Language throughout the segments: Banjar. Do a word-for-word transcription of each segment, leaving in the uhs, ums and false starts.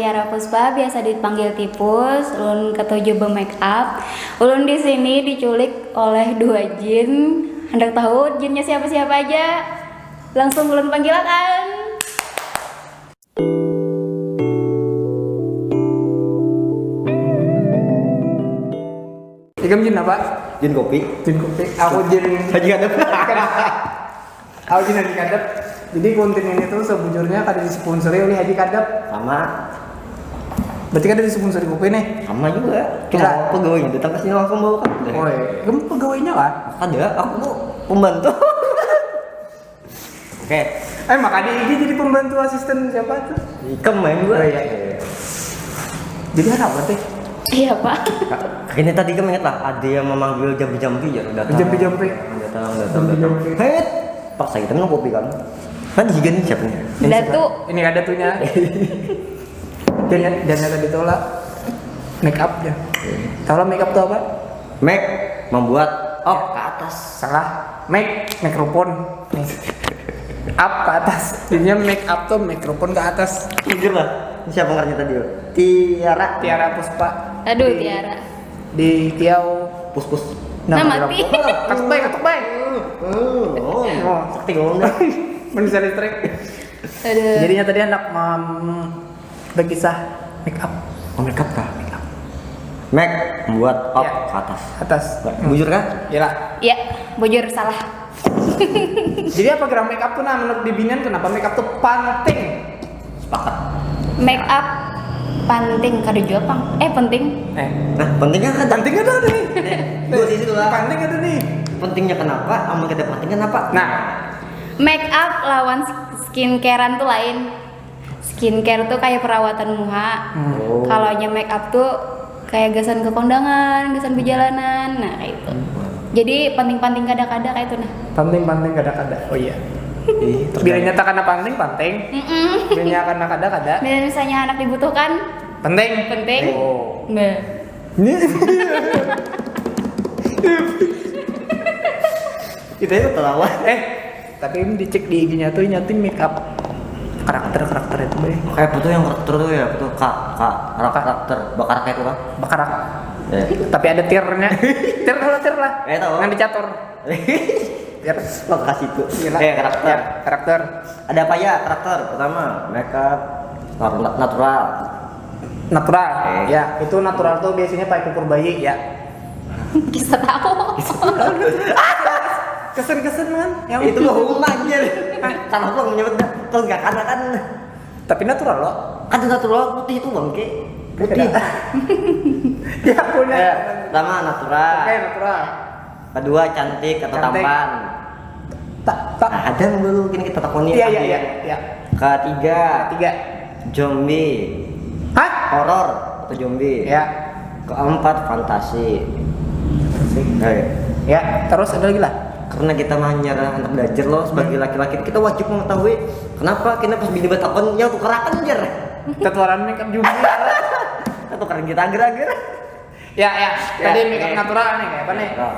Tiara Puspa, biasa dipanggil Tipus. Ulun ketuju be-make up. Ulun di sini diculik oleh dua jin. Hendak tahu jinnya siapa-siapa aja? Langsung ulun panggilakan. Ikam jin apa? Jin kopi. Jin kopi. Aku jin Haji Kadep. Aku jin Haji Kadep. Jadi konten ini tuh sebujurnya kada disponsori oleh Haji Kadep. Sama. Berarti kada disponsori kopi nih. Sama juga. Cuma pegawainya datang ke sini langsung bawa kan. Oh iya. Kamu pegawainya kan? Ada, aku pembantu. Oke. Eh, makanya ini jadi pembantu asisten siapa tuh? Ikam main gua. Oh iya. Jadi ada apa teh? Iya, Pak. Ini tadi kan ingat lah, ada yang memanggil jampi-jampi ya, datang. Jampi-jampi. Datang, datang, datang. Jampi-jampi. Hei, paksa kita minum kopi kan. Kan juga nih siapa nih? Datu. Ini ada tuhnya. Dan dan tadi tuh lah make up ya. Tahu lah make up tuh apa? Make, membuat, up, ke atas. Salah. Make, mikrofon. Nih. Up ke atas. Jadinya make up tuh mikrofon ke atas. Jujur lah. Ini siapa ngaranya tadi? Tiara. Tiara Puspa. Aduh, Tiara. Di Tiau. Pus-pus. Nah, mati. Katuk bae, katuk bae. Oh, sakti ngomong dah. Manusia listrik. Aduh. Jadinya tadi anak mam berkisah make up. Oh, make up kah? Make up. Make, membuat, up, ya, ke atas. Atas. Bujur kah? Iyalah. Iya, bujur salah. Jadi apa gerak make up tuh nah menurut bibinian kenapa make up tuh penting? Sepakat. Make up penting kada jua pang. Eh, penting. Eh. Nah, pentingnya kan penting ada nih. Dua sisi tuh lah. Penting ada nih. Pentingnya kenapa? Amun kada penting kenapa? Nah, make up lawan skincarean tuh lain. Skincare tuh kayak perawatan muha. Hmm. Oh. Kalau nya make up tuh kayak gasan ke kondangan, gasan perjalanan, nah kayak itu. Hmm. Jadi penting-penting kada-kada kayak itu nah. Penting-penting kada-kada. Oh iya. Ih, terjadi. Bila nyata karena penting, penting. Mm-mm. Bila nyata karena kada, kada. Bila misalnya anak dibutuhkan, penting. Penting. Oh. Nah. Kita itu terlawan. Eh, tapi ini dicek di I G-nya tuh, nyati make up karakter-karakter itu, Bay. Kayak apa tuh yang karakter tuh ya? Apa tuh? Ka, ka, karak-, karakter. Bakarak itu kan? Bakarak. Eh. Tapi ada tirnya. Tir kalau tir lah. Eh, tahu. Ngan dicatur. Tir. Lokasi itu. Iya lah. Eh, karakter. Ya, karakter. Ada apa ya karakter? Pertama, make up nat-, natural. Natural. Eh. Ya, itu natural tuh biasanya pakai pupur bayi ya. Kisah tahu. Kesen-kesen kan? Yang itu mah hukum anjir. Hah? Karena aku menyebutnya terus gak karena kan. Tapi natural loh. Kan natural putih itu bangke. Putih. Ya punya. Ya, pertama natural. Oke, natural. Kedua cantik atau cantik. Tampan. Tak, tak. Nah, ada yang dulu kini kita takoni. Iya, iya, iya, iya. Ketiga. Ketiga. Zombie. Hah? Horor atau zombie. Ya. Keempat fantasi. Fantasi. Eh. Ya, terus ada lagi lah. Karena kita mah hanyar handak belajar loh sebagai laki-laki, kita wajib mengetahui kenapa kita pas bini batakon yang tukarakan jer. Ketuaran make up juga. Ketukaran kita agar-agar. Ya, ya. Ya, tadi make up oke. Natural nih kayak apa nih? Ya.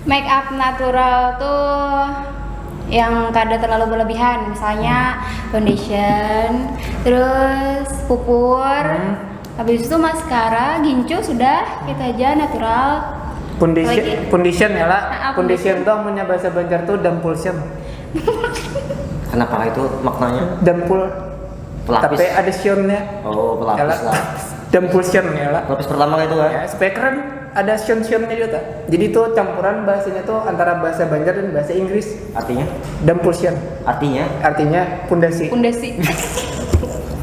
Make up natural tuh yang kada terlalu berlebihan, misalnya foundation, terus pupur, hmm. Habis itu mascara, gincu sudah, kita aja natural. Foundation, lagi. Foundation ya lah. Ah, ah, foundation. Foundation tuh punya bahasa Banjar tuh dampulsion. Kenapa itu maknanya? Dampul. Pelapis. Tapi ada sionnya. Oh, pelapis ya lah. Dampulsion ya lah. Pelapis pertama itu kan? Ya, supaya keren. Ada sion-sionnya juga tak? Jadi itu campuran bahasanya tuh antara bahasa Banjar dan bahasa Inggris. Artinya? Dampulsion. Artinya? Artinya pondasi. Pondasi.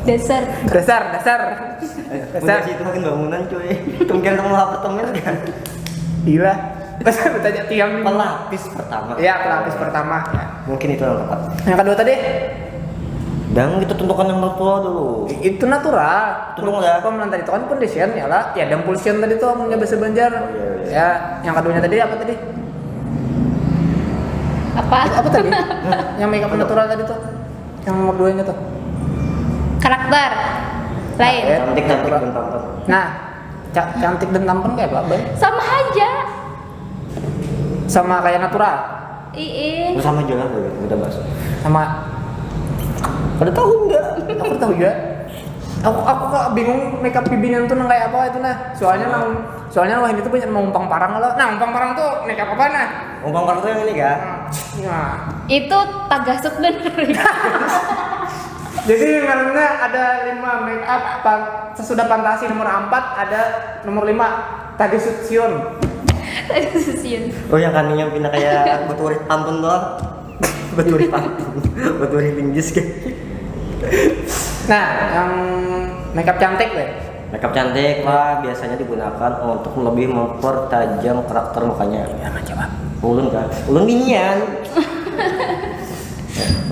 Dasar. Dasar, dasar. Eh, dasar. Pondasi itu makin bangunan cuy. Kemungkinan kamu apartemen kan? Gila. Masa bertanya tiang nih. Pelapis pertama. Iya, pelapis pertama. Ya. Mungkin itu yang tepat. Yang kedua tadi? Dang, kita tentukan yang natural dulu. I-, itu natural. Tentu ya. Pemelan tadi itu kan foundation ya lah. Ya, dampulsion tadi tuh punya bahasa Banjar. Oh, iya, iya. Ya, yang keduanya tadi apa tadi? Apa? Apa tadi? Yang make up natural tadi tuh. Yang nomor duanya tuh. Karakter. Lain. Nah, ya, cantik, cantik natural. Dan tampan. Nah, ca-, cantik dan tampan kayak apa, Bay? Sama aja. Sama kayak natural. Ii. Sama aja lah, udah bahas. Sama. Kada tahu enggak? Aku tahu juga. Aku aku kok bingung makeup bibinian tuh nang kayak apa itu nah. Soalnya nang soalnya wah ini tuh banyak mau umpang parang lo. Nah, umpang parang tuh makeup apa nah? Umpang parang tuh yang ini kah? Nah, Itu tagasut bener. Jadi karena ada lima makeup pan- sesudah fantasi nomor empat ada nomor lima Tagesut Sion. Tagasut Sion. Oh, yang kaninya pindah kayak beturit pantun doang. Beturit pantun. Beturit linggis kan. Nah, yang makeup cantik deh. Makeup cantik lah biasanya digunakan untuk lebih mempertajam karakter mukanya. Jangan jawab. Ulun kah? Ulun binian.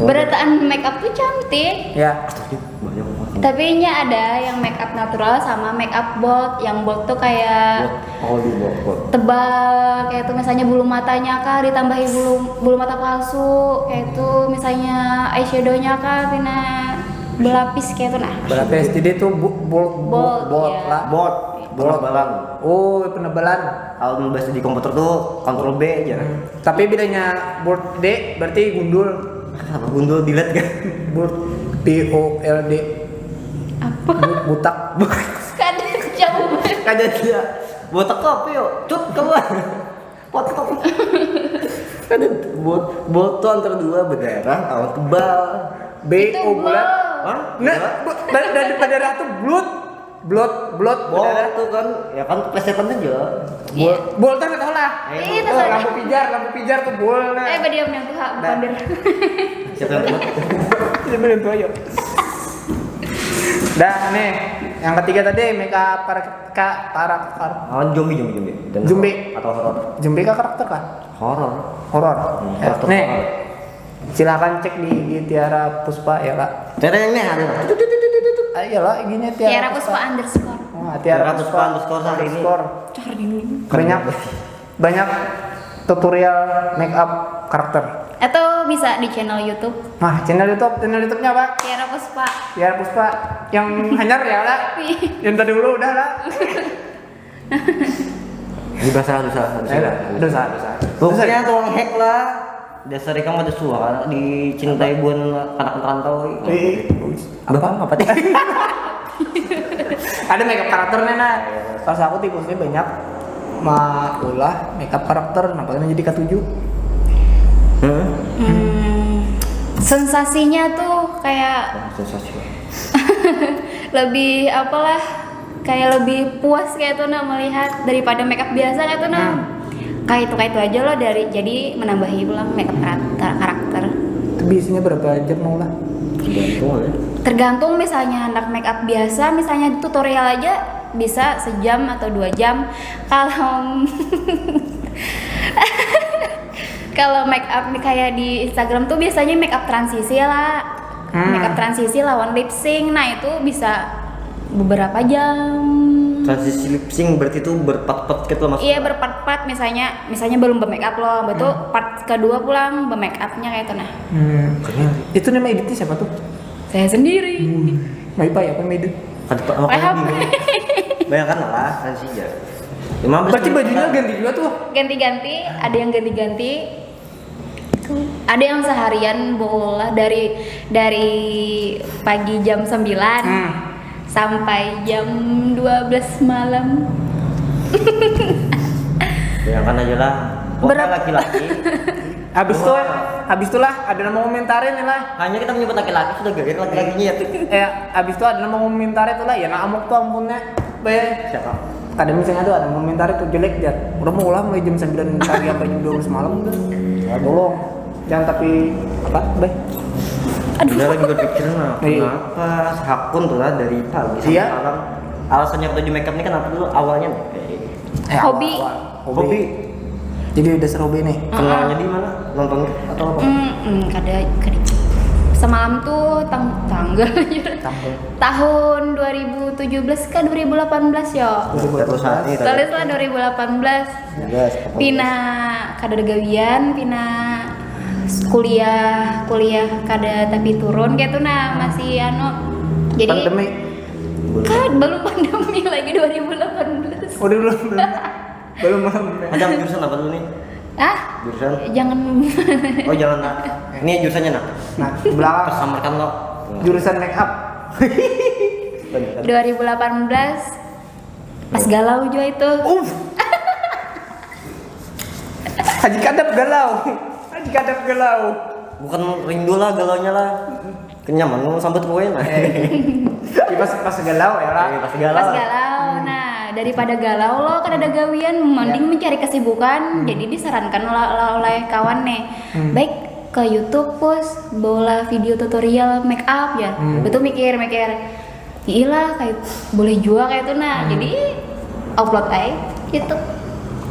Berataan makeup tuh cantik. Ya. Banyak banget. Tapi nya ada yang makeup natural sama makeup bold. Yang bold tuh kayak Oh, di bawah. Tebal kayak itu, misalnya bulu matanya kah ditambahi bulu bulu mata palsu kayak itu, misalnya eyeshadownya kah pina belapis kayak itu nah. Berapa S T D tuh bu, bu, bu, Bold, bold iya. lah. Bold. Penebalan. Oh, penebalan. Kalau bahasa di komputer tuh Ctrl B aja. Tapi bedanya bold D berarti gundul. Apa gundul bilet kan? Bold B O L D. Apa? Bu- Butak. Kada jauh banget. Kada dia. Botak tuh apa yo? Cut kawan. Botak. Kada bold, bold tuh antara dua berdarah, awal tebal. B Itu O bulat. bold. Hah? Nah, bu- ba- dari berdarah tuh blood, blood, blood Bold berdarah. Tuh kan, ya kan plesetan aja. Bold, bold tuh nggak tahu lah. Eh, Iya, Oh, terserah. Lampu pijar, lampu pijar tuh bold nah. Eh, badiam yang tuha, bukan Nah. dir. Siapa yang buat? Ini belum tuh ayo. Dah nih, yang ketiga tadi makeup para ka, para kar. Oh, zombie, zombie, zombie. Dan Zombie. Atau horor. Zombie kah karakter kah? Horor. Horor. Hmm, Ya, karakter nih. Horor. Silakan cek di I G Tiara Puspa ya kak. Tereng nih ada. Ah, iyalah I G-nya Tiara, Tiara Puspa underscore. Wah, Tiara Tiara Puspa Puspa underscore saat ini. Underscore. Cari dulu. Banyak banyak tutorial makeup karakter. Atau bisa di channel YouTube Nah, channel YouTube, channel YouTube-nya apa? Tiara Puspa. Tiara Puspa yang hanyar ya lah. Yang tadi dulu udah lah. Ini bahasa dosa, Eh, dosa, dosa. Pokoknya tuang hack lah. Dasar ikam ada suara dicintai buan anak rantau. Eh, eh, Apa apa teh? Ada makeup karakter nih nah. Pas aku tikusnya banyak maulah makeup karakter, nampaknya jadi katuju. Hah? Hmm, sensasinya tuh kayak Sensasi. Lebih apalah, kayak lebih puas kayak tuh nah melihat daripada makeup biasa kayak tuh nah. Kayak itu kayak itu aja loh dari jadi menambahi pulang makeup karakter karakter. Itu biasanya berapa jam maulah? Tergantung ya. Tergantung, misalnya hendak makeup biasa, misalnya tutorial aja bisa sejam atau dua jam. Kalau kalau makeup kayak di Instagram tuh biasanya makeup transisi lah. Hmm. Makeup transisi lawan lip sync, nah itu bisa beberapa jam. Transisi lip sync berarti itu berpart-part gitu maksudnya? Iya, berpart-part, misalnya misalnya belum bermakeup loh, betul part kedua pulang bermakeupnya kayak itu nah. Hmm. Itu nama editnya siapa tuh? Saya sendiri. Mai pai apa mai edit? Kada pa- apa Paham. Bingung. Bayangkan lah transisi aja. Lima belas Berarti menit bajunya kita- ganti juga tuh. Ganti-ganti, ada yang ganti-ganti. Ada yang seharian bola dari dari pagi jam sembilan Hmm. sampai jam dua belas malam. Bayangkan aja lah. Pokoknya Berat. Laki-laki Habis tuh, habis itulah ada nama komentarin nih lah. Hanya kita menyebut laki-laki sudah gagal laki-lakinya ya. Eh, habis itu ada nama komentarin tuh lah, ya nah amuk tuh ampunnya. Be. Siapa? Ada misalnya tuh ada komentarin tuh jelek dia. Udah mau ulah mulai jam sembilan pagi sampai jam dua belas malam tuh. Ya tolong. Jangan tapi apa, Be? Udah lagi berpikir nah, Iya. Kenapa si Hakun tuh lah dari pagi sampai Iya. Malam? Alasannya tujuh makeup ini kenapa dulu awalnya? Eh, Hobi. Awal, awal. Hobi. Jadi dasar hobi nih. Kenalnya di mana? Nonton atau apa? Hmm, hmm, kada kada. Semalam tuh tang tanggal Tampil. tahun dua ribu tujuh belas ke dua ribu delapan belas yo. Terus saat ini Tulis lah dua ribu delapan belas. Yes, apa? Pina kada ada gawian, pina kuliah kuliah kada tapi turun kayak tuh nah masih anu. Jadi Pandemi. Kan belum pandemi lagi dua ribu delapan belas. Oh, dia belum belum. Belum belum. Ada jurusan apa dulu nih? Ah, Jurusan? Jangan. Oh, jangan nak. Ini jurusannya nak. Nah, belakang Samarkan lo. Jurusan makeup. Dua ribu delapan belas pas galau jua itu. Uff. Haji Kadap galau. Haji Kadap galau. Bukan rindu lah, galaunya lah. Kenyaman mau sambut kowe nah. Di pas pas galau ya lah. Iya, pas galau. Pas galau. Nah, daripada galau lo kada ada gawian, mending mencari kesibukan. Jadi disarankan lah, lah oleh kawan nih. Baik ke YouTube, pus bola video tutorial make up ya. Betul mikir-mikir. Iyalah, kayak boleh jua kayak itu nah. Jadi upload aja YouTube.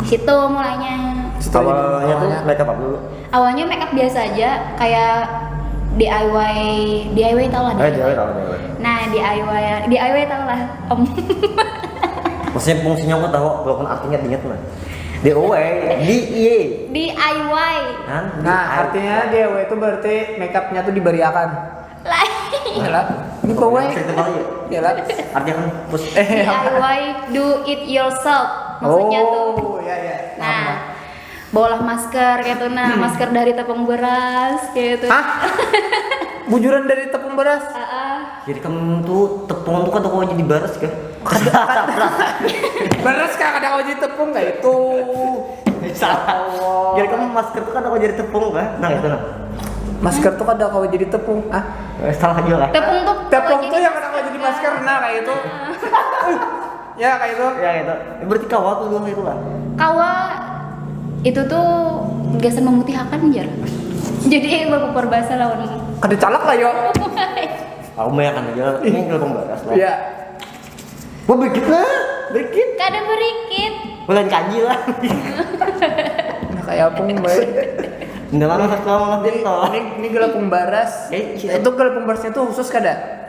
Situ mulainya. Awalnya tuh make up apa dulu? Awalnya make up biasa aja, kayak D I Y, D I Y tau lah. Eh, jangan tahu deh. Nah, D I Y, D I Y tau lah, Om. Maksudnya fungsinya aku tahu, walaupun artinya diingat lah. D O Y, D I Y. D I Y. Kan? Nah, artinya D I Y itu berarti make upnya tuh diberiakan. Lain. Iyalah. Ini bawa. Cerita kali ya. Iyalah. Artinya kan pus. Eh, D I Y, do it yourself. Maksudnya tuh. Oh, ya ya. Nah, bolah masker kayak tuh nah, masker dari tepung beras kayak tuh. Hah? Bujuran dari tepung beras? Heeh. Jadi kamu tuh tepung tuh kada kau jadi baras kah? Beras kah kada kau jadi tepung kayak itu. Salah. Jadi kamu masker tuh kada kau jadi tepung kah? Nah itu nah. Masker tuh kada kau jadi tepung. Ah, Eh, salah juga lah. Tepung tuh tepung tuh yang kada kau jadi masker nah kayak itu. Ya kayak itu. Ya gitu. Berarti kawa tuh dua itu lah. Kawa itu tuh gasan memutihakan jar. Jadi bapak perbasa lawan Kada calak lah yo. Aku banyakan aja. Ini gelombang baras lah. Iya. Wah, berikit lah, berikit. Kada berikit. Bulan kaji lah. Nah, kayak apa baik. Nggak lama satu lama Ini, ini, ini gelepung baras. Eh, iya. Itu gelepung barasnya tuh khusus kada?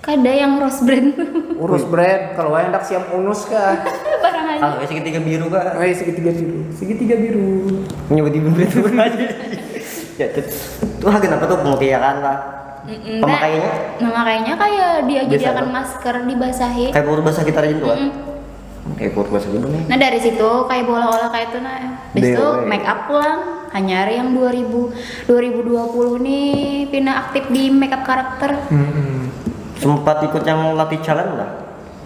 Kada yang rose brand. Urus brand, kalau yang hendak siam unus kah? Barang aja. Kalau segitiga biru kah? Oh, iya, segitiga biru. Segitiga biru. Nyebut ibu biru aja. Ya, itu, itu harga apa tuh pemutihan lah? Mm-mm, Pemakaiannya? Nah, makanya kayak dia Biasa jadikan tuh. Masker dibasahi. Kayak baru basah kita aja tuh. Mm-mm. Kayak baru basah gitu nih. Nah, dari situ kayak bola-olah kayak itu nah. Habis itu Dewe. Make up pulang, hanyar yang dua ribu, dua ribu dua puluh nih pina aktif di make up karakter. Hmm. Sempat ikut yang latih challenge lah?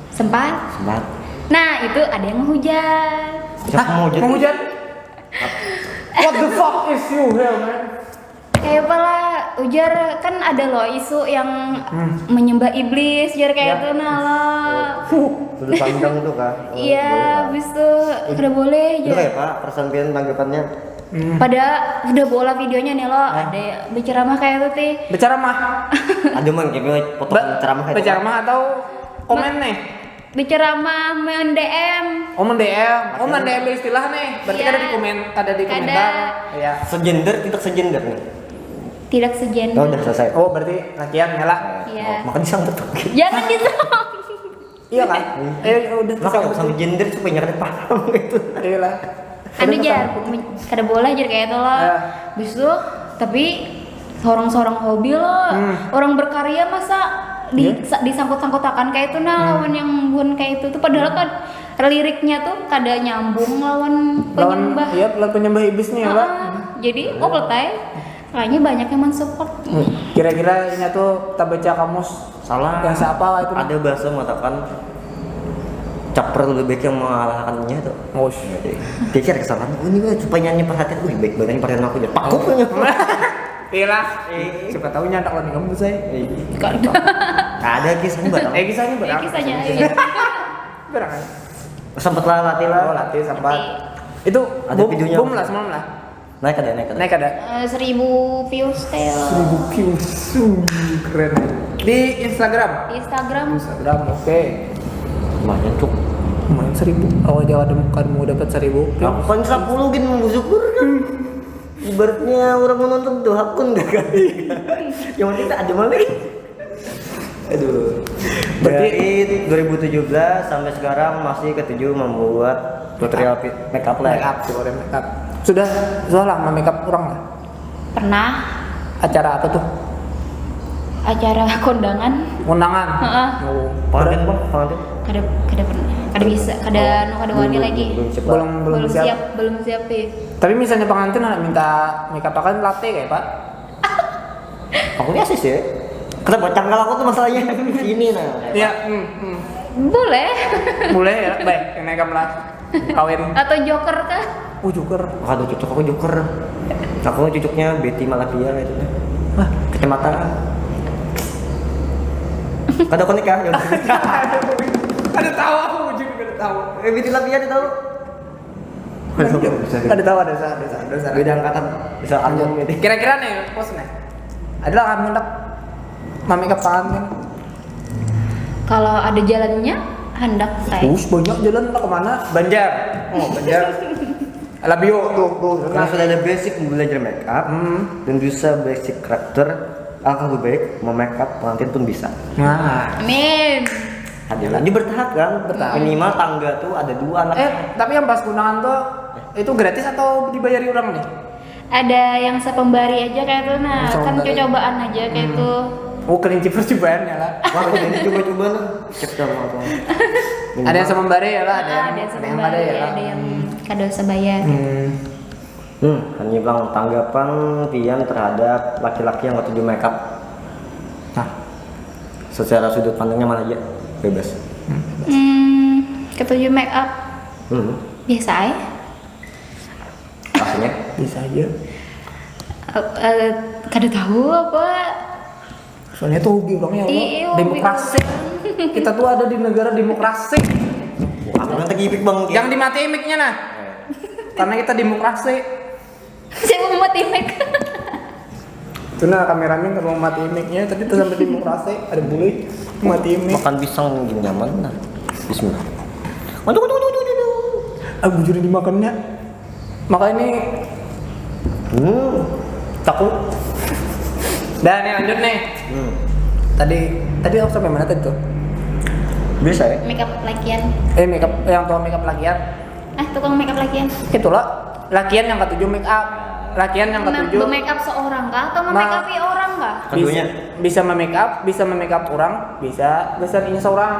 Sempat. Sempat. Nah, itu ada yang menghujat. Siapa mau hujat? Menghujat? What the fuck is you here, man? Kayak pala ujar kan ada loh isu yang menyembah iblis jar kayak Ya. itu nah lo. Sudut pandang tuh kah? Oh, Iya, boleh lah. habis itu kada boleh Itu aja. Kayak apa perasaan pian tanggapannya? Pada udah bola videonya nih lo, ada berceramah kayak itu tih. Berceramah. Ada mang kayak potongan ceramah kayak itu. Berceramah atau komen nih? Berceramah, main D M. Oh, men D M. Oh, men D M istilah nih. Berarti Iya. Kada di komen, kada di Kada. Komentar. Iya. Segender, tidak segender nih. Tidak segender. Oh, udah selesai. Oh, berarti lakian ya lah. Iya. Oh, maka disambut. Jangan disambut. Iya kan? Eh, udah Makanya sama gender supaya nggak ada paham gitu. Iya lah. Anu jar, men- kada boleh jar kayak itu lo. Ya. Habis itu, tapi seorang-seorang hobi lo, orang berkarya masa di, sa- disangkut-sangkutakan kayak itu nah lawan yang bukan kayak itu tuh padahal kan liriknya tuh kada nyambung lawan Lawan penyembah. Iya, lawan penyembah iblis nih ya, Pak. Heeh. Jadi, oh, petai. Kayaknya banyak yang mensupport. Kira-kira ini tuh tak baca kamus Salah. Bahasa apa itu? Ada bahasa mengatakan caper lebih baik yang mengalahkannya tuh. Oh, Pikir kesalahan, oh, ini mah supaya nyanyi perhatian, wih baik banget ini perhatian aku ya. Pakuk punya. Iya lah. Siapa tahu nyandak lawan kamu saya. Kada. Ada kisahnya barang. Eh, kisahnya Ya, berapa? kisahnya iya. Berapa? Sempat lah latih lah. Oh, latih sempat. Itu Ada boom, videonya. Boom lah semalam lah. Naik ada, naik ada. Naik ada. Eh, seribu views kayak Seribu views. Uh, keren. Di Instagram. Instagram. Instagram, oke. Lumayan cuk. Lumayan seribu. Awal Jawa ada kamu dapat seribu views. Aku kan sepuluh gin mau bersyukur kan. Ibaratnya orang menonton tuh hakun dah kali. Yang penting tak ada malah. Aduh. Berarti Dari dua ribu tujuh belas sampai sekarang masih ketujuh membuat tutorial pi- makeup lah. Make up, tutorial make up. Sudah sudah lama make up orang lah. Pernah Acara apa tuh? Acara kondangan. Kondangan. Heeh. Oh, Pengantin bang, pengantin. Kada kada pernah. Kada bisa, kada anu kada wani lagi. Belum siap. Belum belum Belum siap. Siap, belum siap ya. Tapi misalnya pengantin anak minta make up kan latte kayak Pak? Aku ini asis ya. Kenapa cangkal aku tuh masalahnya? Sini nah. Ya, hmm, hmm. Boleh. Boleh ya, baik. Yang naik gamelan. Kawin. Atau joker kah? Oh, joker. Aduh, cocok aku joker. Aku cucuknya Betty Malapia itu nah. Wah. Kacamata. Kada konek ya? Ada tahu aku juga ada tahu. Eh, Betty Malapia ada tahu? Ada tahu ada sa ada sa ada sa. Beda angkatan. Bisa anu ini. Kira-kira nih, pos nih. Adalah kamu nak mami kapan kan? Kalau ada jalannya, hendak saya. Us, banyak jalan lah kemana? Banjar. Oh, Banjar. Labio tuh, tuh. Karena sudah ada basic belajar make up Hmm. dan bisa basic karakter, alangkah lebih baik mem-make up pengantin pun bisa. Nah, Amin. Ada lagi bertahap kan? Bertahap. Minimal tangga tuh ada dua anak. Eh, tapi yang pas undangan tuh itu gratis atau dibayari orang nih? Ada yang sepembari aja kayak tuh nah, Yang kan sepembari. Cocobaan aja kayak tuh. Oh, kelinci percobaan ya lah. Wah, aku jadi coba-coba lah. Cek dah mau apa. Ada yang sepembari ya lah, ada yang Ah, ada yang ada yang sepembari, ada ya. Ada yang kada usah bayar. Hmm. Hmm, hanya bilang tanggapan pian terhadap laki-laki yang ketujuh make up. Nah, Secara sudut pandangnya mana aja? Bebas. Hmm, ketujuh make up Hmm. Biasa aja. Maksudnya? Bisa aja. Eh, eh, kada tahu apa. Soalnya tuh hobi orangnya Allah. Iya, hobi Demokrasi. Kita tuh ada di negara demokrasi. Aku kan tadi bang. Jangan dimati mic-nya nah. Karena kita demokrasi. Saya mau mati mic. Itu nah kameramen kalau mati mic-nya tadi tuh sampai demokrasi ada bulu mati mic. Makan pisang gini nyaman nah. Bismillah. Aduh, aduh, aduh, aduh, aduh. Ah bujur dimakannya. Maka ini Hmm. Takut. Dah nih lanjut nih. Hmm. Tadi tadi aku sampai mana tadi tuh? Bisa ya? Make up lakian. Eh make up yang tua make up lakian. Ah, tukang make up lakian. Itulah lakian yang ketujuh make up. Lakian yang ketujuh. Make up seorang kah atau make up orang kah? Keduanya. Bisa, bisa make up, bisa make up orang, bisa gasan inya seorang.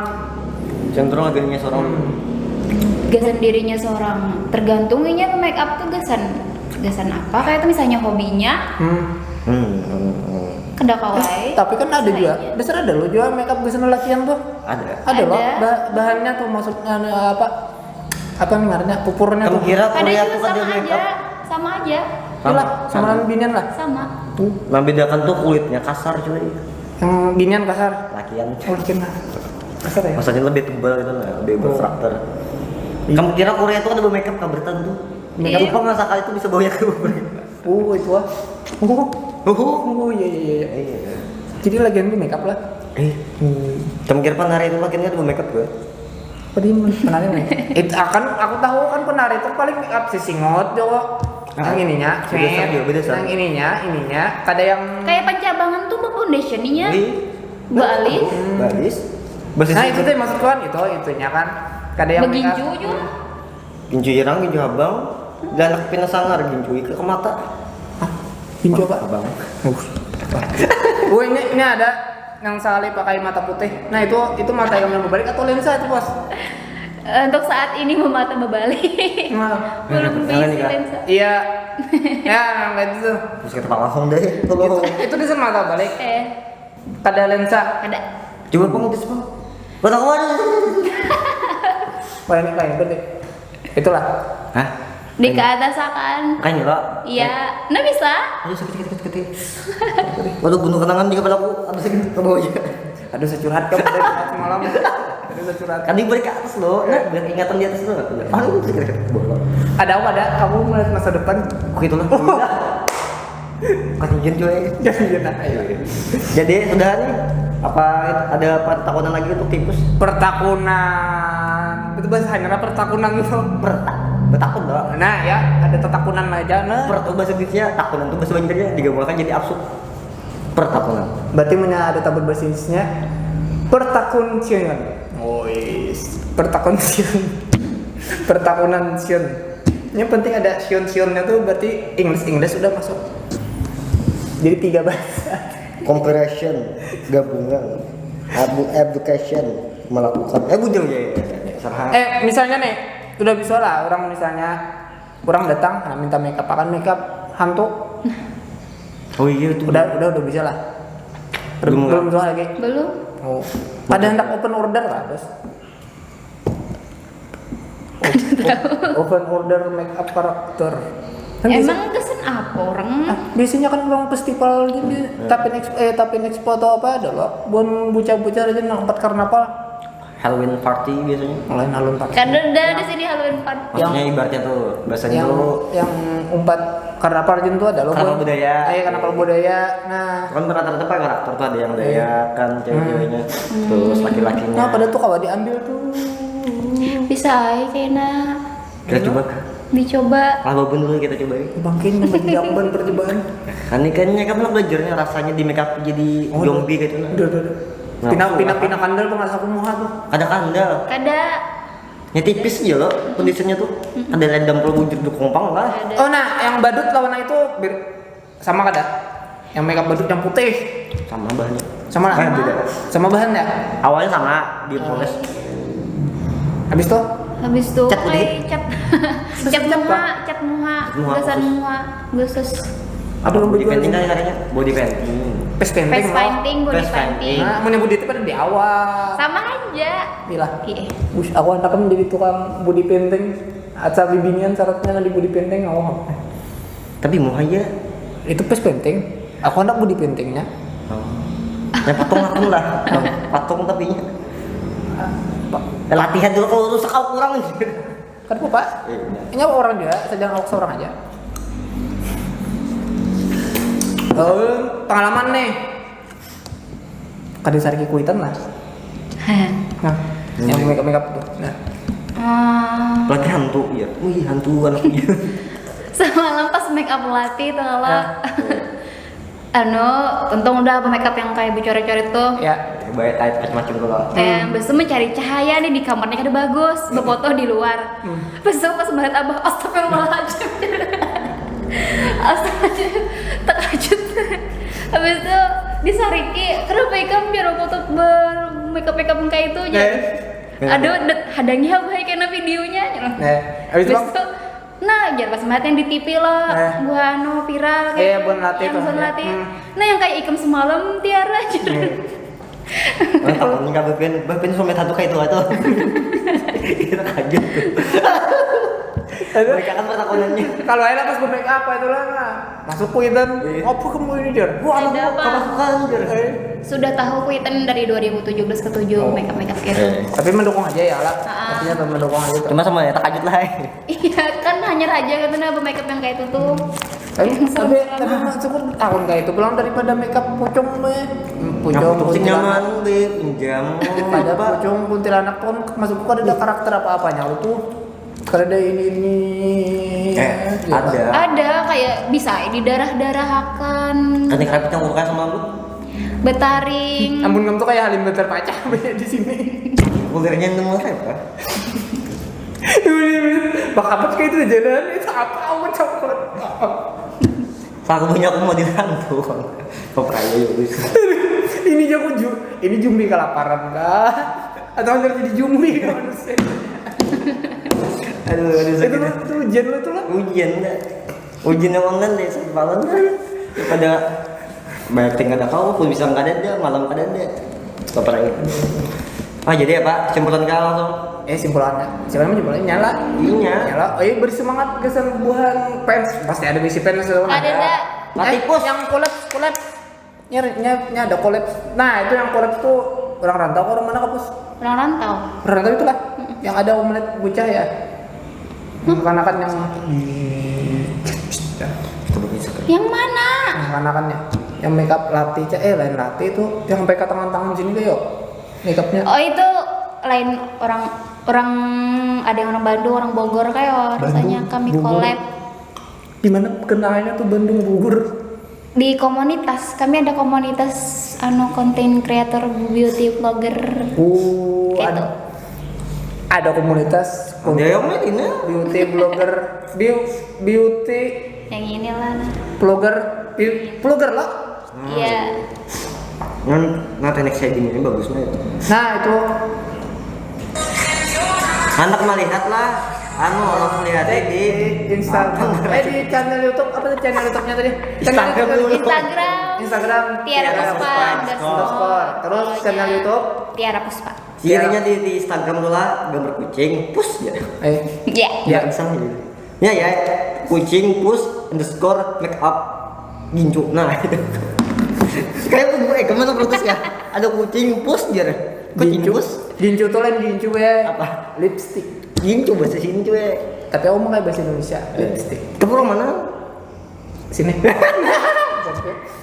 Cenderung agaknya seorang. Gasan dirinya seorang. Tergantung inya make up tuh gasan gasan apa? Kayak itu misalnya hobinya, Hmm. Hmm. Hmm. Hmm. kada kawai. Tapi kan ada juga, besar ada lo juga make up gasan lakian tuh. Ada. Ada loh, Ada. bah- bahannya tuh maksudnya apa? Apa nih ngarannya? Pupurnya Kamu tuh. kira Kada Korea itu tuh kada sama make aja, up? Sama aja, Yalah, sama binian lah. Sama. Nah, bedakan tuh kulitnya kasar cuy. Yang binian kasar. Lakian. Oh, bikin lah. Kasar ya. Maksudnya lebih tebal gitu lah, lebih berkarakter. Kamu kira Korea tuh ada make up kabertan tuh? Make up. Jepang lah sekali tuh bisa bawa ke. Oh, itu ah. Oh. Huhu. Oh, iya iya iya. Iya. Jadi lagian ini make up lah. Eh, Hmm. kamu kira penari itu lakiannya ada make up gak? Tadi penari nih. Itu akan aku tahu kan penari itu paling make up sisingot jo. Yang ininya, Beda sah, beda sah. Yang ininya, ininya, kada yang Kayak pencabangan tuh foundation-nya. Wih. Baalis. Balis. Basis Nah, itu. Itu tuh maksudku kan itu, itunya kan. Kada yang make up. Begincu juga. Gincu irang, gincu habang. Dan anak pina sangar gincu ika ke mata. Gincu apa? Habang. Oh, ini ini ada yang sekali pakai mata putih. Nah, itu itu mata yang berbalik atau lensa itu, Bos? Eh, Untuk saat ini memata berbalik. Nah, Belum Jangan bisa nikah. lensa. Iya. Ya, yang kayak itu tuh. Terus kita langsung deh. Tolong. Itu di mata balik. Eh, Kada lensa. Ada. Coba pang tes pang. Buat aku mana? Wah, ini kayak itu deh. Itulah. Hah? Di ke atas akan. Kayak lo. Iya. Nah, bisa. Aduh, sakit, sakit, sakit, sakit. Waduh, bunuh kenangan di kepala aku. Aduh, sakit ke bawah aja. Aduh, saya curhat ke semalam. Aduh, saya curhat. Kan dibalik ke atas lo. Nah, biar ingatan di atas lo. Aduh, sakit, sakit ke bawah. Ada apa ada? Kamu melihat masa depan? Oke, itulah. Kasihan cuy. Jadi ya, nah, ayo. Jadi sudah nih. Apa ada pertakunan lagi untuk tikus? Pertakunan. Itu bahasa hanya pertakunan tuh. Pertak. Betakun doang. Nah, ya, ada tetakunan aja nah. Per tuh bahasa Inggrisnya, takunan tuh bahasa Banjarnya digabungkan jadi absurd. Pertakunan. Berarti punya ada tabur bahasa Inggrisnya pertakun siun. Woi, pertakun siun. Pertakunan siun. Yang penting ada siun-siunnya tuh berarti English English udah masuk. Jadi tiga bahasa. Comparison, gabungan, edu- education, melakukan. Eh, bujang ya, ya, ya, ya. Salah. Eh, misalnya nih, udah bisa lah orang misalnya orang datang nah, minta makeup akan makeup hantu. Oh iya tuh. Udah udah udah bisa lah. Belum, Belum suah lagi. Belum. Oh. Kada hendak open order lah, terus. Open order make up karakter. Kan biasa- Emang kesan apa orang? Ah, biasanya kan orang festival di, di Tapin Expo, eh Tapin Expo atau apa ada loh. Buat bocah-bocah aja nang tempat karnaval. Halloween party biasanya. Lain alun party. Kada ada di sini Halloween party. Maksudnya ibaratnya tuh bahasanya Yang tuh yang empat karnaval jin tuh ada loh. Karnaval Buat- budaya. Eh karnaval budaya. Nah, Kan rata-rata karakter tuh ada yang Dayak kan cewek-ceweknya, terus laki-lakinya. Nah, pada tuh kalau diambil tuh. Bisa aja kena Kita coba kah? Dicoba. Lah babun dulu kita coba ya. Bangkin menjamban percobaan. Kan ini kayaknya kan belajarnya rasanya di make up jadi Oh, zombie gitu nah. Udah, udah, udah. Nah, Pindah langsung pindah apa? Pindah kandal pengasah aku muha tuh. Ada kandal. Kada. Ya tipis aja loh kondisinya tuh. Ada ledam kalau wujud dukung pang lah. Oh nah, yang badut lawan itu bir- sama kada? Yang make up badut yang putih. Sama bahannya. Sama lah. Eh, beda. Sama bahan ya? Awalnya sama di Polres. Habis tuh Habis itu Cat putih. eh, cat cat cat muha, apa? Cat muha, Muha gasan khusus. Muha khusus. Aduh, Body betul. Painting kan katanya. Body painting. Face painting. Face Loh. Painting, body Face painting. painting. Nah, mau nyebut itu pada di awal. Sama aja. Gila. Iya. Ush, aku anaknya menjadi tukang body painting. Asal bibinian syaratnya di body painting, oh. Tapi mau aja. Itu face painting. Aku anak body paintingnya. Ya patung aku lah. Patung tapi. Eh, latihan dulu kalau rusak aku kurang. Kan apa? Iya, benar. Ini apa orang juga, sedang awak seorang aja. Oh, pengalaman nih. Kada sariki kuitan lah. Nah, yang make up make up tuh. Nah, Hmm, Lagi hantu ya. Wih, hantu anak iya. Semalam pas make up latih tuh kalau anu, untung udah apa make up yang kayak bercoret-coret tuh. Ya. Baik, kayak macam-macam tuh lah. Eh, besok mencari cahaya nih di kamarnya kada bagus, berfoto di luar. Besok pas melihat abah, astagfirullahaladzim. Astagfirullahaladzim, terkejut. Habis itu disariki, kenapa ikam biar foto ber make up make up kayak itu aja. Eh. Aduh, det- hadangi abah kena videonya. Eh, habis itu Habis itu, nah, jar pas melihat yang di T V loh, Eh. buah anu viral Eh, buah latih yang tuh, buah ya. latih. Hmm. Nah, yang kayak ikam semalam tiara aja. Nah, takutnya nggak bepin, bepin sampai satu kayak itu atau kita kaget tuh. Aduh. Mereka kan pertakunannya. Kalau aja pas make up itu lah, nah. Masuk kuitan. Iya. Apa kamu ini, Jar? Wah, anak Ada gua apa? Kapakuan jer. Eh, Sudah tahu kuitan dari dua ribu tujuh belas ke tujuh Oh. make up make up gitu. Eh, tapi mendukung aja ya lah. Ah. Artinya mendukung aja tuh. Cuma sama ya tak kaget lah. Eh. Iya kan, hanya aja gitu nah make up yang kayak itu tuh. Tapi tapi tapi maksudku tahun kayak itu pulang daripada make up pocong meh. Yang pocong sih Kuntilanak. Nyaman deh, pinjam. Pada pocong kuntilanak pun maksudku kada ada karakter apa-apanya tuh. Kada ada ini ini. Eh, Ya, ada. Ada kayak bisa didarah-darahakan. Kan yang rapid yang urukan sama lu. Betaring. Amun kamu tuh kayak Halim Beter Pacah banyak di sini. Kulirnya nemu apa? Bakapat kayak itu jalan itu apa awan cokot. Aku punya aku mau dirantu. Peperaya ya bisa. Ini jago ju, ini jumbi kelaparan kah? Atau hampir jadi jumbi kah manusia? Aduh, aduh Itu sakit. Lu- itu ujian lu tuh lah. Ujian dah. Ujian yang online deh, satu malam dah. Pada banyak tinggal ada kau pun bisa nggak ada, malam kada ada. Peperaya. Ah, jadi apa? Kesimpulan kau langsung. Eh simpulannya, simpulannya simpulannya nyala. Iya. Nyala. Oh iya, beri semangat gasan buhan fans. Pasti ada bisi fans tuh. Ada, ada. Mati Eh, pus. Yang collab collab. Nyari nyari ada collab. Nah, itu yang collab tuh orang rantau orang mana kapus? Orang rantau. Orang rantau itulah. Yang ada omelet bocah ya. Kanakan yang Yang mana? Kanakannya yang make up latih cah, eh lain latih itu yang sampai ke tangan-tangan sini kayak make upnya. Oh, itu lain orang, orang ada yang orang Bandung, orang Bogor kayak, oh, rasanya kami Bogor. Collab Di mana kenalnya tuh Bandung Bogor? Di komunitas. Kami ada komunitas anu content creator, beauty vlogger. Oh, Gitu. ada ada komunitas Ada yang main ini. beauty blogger, beau- beauty Yang inilah. blogger, beau- blogger lah. Iya. Nah, teknik shading ini bagus banget. Nah, itu Anak melihat lah, anu orang melihat di Instagram. Eh, di channel YouTube, apa tuh channel YouTube-nya tadi? Channel Instagram YouTube. dulu. Instagram. Instagram Tiara Puspa underscore. Terus channel YouTube. Tiara Puspa. Iya, di, di Instagram tu lah gambar kucing, pus ya. Eh, Ya. Ya. Bisa gitu. Ya ya, kucing pus underscore makeup gincu. Nah, itu. Kayak aku eh kemana protes ya? Ada kucing pus jar. Kucing Gincu. Pus. Gincu tuh lain gincu ya. Apa? Lipstick. Gincu bahasa sini cuy. Tapi aku mau kayak bahasa Indonesia. Lipstick. Itu orang mana? Sini.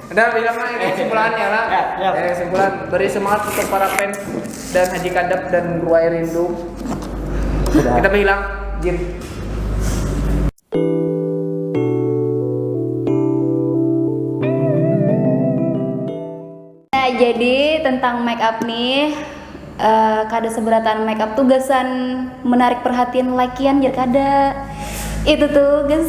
Udah bilang lah ini kesimpulannya lah. Ya, ya. Eh, kesimpulan beri semangat untuk para fans dan Haji Kadap dan Ruai Rindu. Sudah. Kita bilang game. Nah, jadi tentang make up nih, eh, kada seberatan make up tuh gasan menarik perhatian lakian jar kada. Itu tuh gas.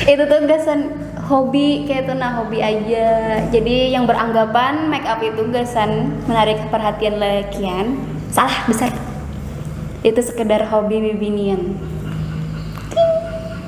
Itu tuh gasan hobi kayak itu nah, hobi aja. Jadi yang beranggapan make up itu gasan menarik perhatian lakian salah besar. Itu sekedar hobi bibinian.